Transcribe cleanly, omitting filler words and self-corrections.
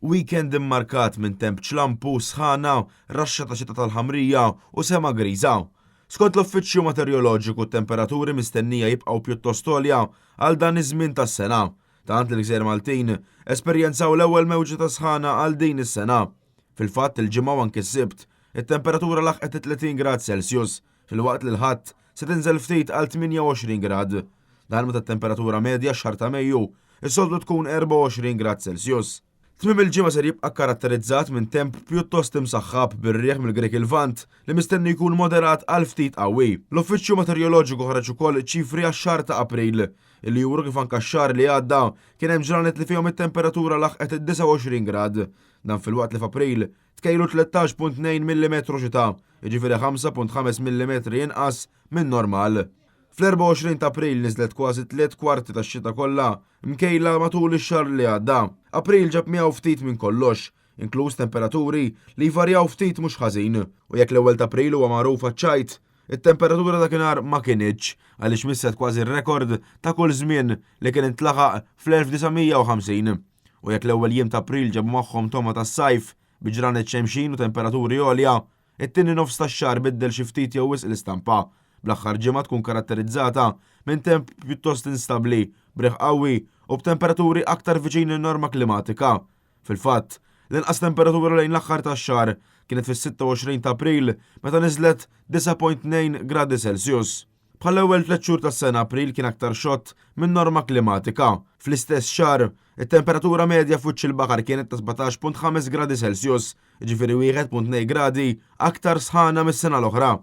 Weekend immarkat minn temp ċlampu, sħana, raxxa ta' xita tal-ħamrija u sema griża. Skont l-Uffiċċju Meteoroloġiku t-temperaturi mistennija jibqgħu pjuttost għolja għal dan iż-żmien tas-sena. Tant li l-Gżejjer Maltin esperjenzaw l-ewwel mewġa ta' sħana għal din is-sena. Fil-fatt il-Ġimgħa u anki s-Sibt, it-temperatura laħqet it-30 grad Celsius, filwaqt li l-Ħadd se tinżel ftit għal 28 grad. Dan meta t-temperatura medja x-xahar ta' Mejju s-soltu tkun 24 grad Celsius. Tmiem il-ġimgħa ser jibqa' kkaratterizzat minn temp pjuttost imsaħħab bir-riħ mill-Grieg il-Lvant li mistenni jkun moderat għal ftit qawwi. L-Uffiċċju Meteoroloġiku ħareġ ukoll ċifri għax-xahar ta' April, illi juru kif anke x-xahar li għadda kien hemm ġranet li fihom it-temperatura laħqet id-29 grad. Dan filwaqt li f'April tkejlu 13.2 millimetru xita, jiġifieri 5.5 millimetri inqas min-normal. Fl-24 ta' April niżlet kważi 3/4 tax-xita kollha mkejla matul ix-xahar li għadda. April ġab miegħu ftit minn kollox, inkluż temperaturi li jvarjaw ftit mhux ħażin. U jekk l-ewwel ta' April huwa magħruf għaċ-ċajt, it-temperatura dakinhar ma kinitx, għaliex misset kważi r-rekord ta' kull żmien li kien intlaħaq fl-1950. U jekk l-ewwel jiem ta' April ġabu magħhom togħma tas-sajf, bi ġranet xemxin u temperaturi għolja, It-tieni nofs tax-xahar biddel xi ftit jew wisq l-istampa, bl-aħħar ġimgħa tkun karatterizzata minn temp pjuttost instabbli, b'riħ qawwi u b'temperaturi aktar viċin in-norma klimatika. Fil-fatt, l-inqas temperatura lejn l-aħħar tax-xahar kienet fis-26 ta' April meta niżlet 9.2 gradi Celsius. Bħall-ewwel tlett xhur tas-sena April kien aktar xott min-norma klimatika. Fl-istess xahar, it-temperatura medja f'wiċċ il-baħar kienet ta' 17.5 gradi Celsius, jiġifieri 1.2 gradi aktar sħana mis-sena l-oħra.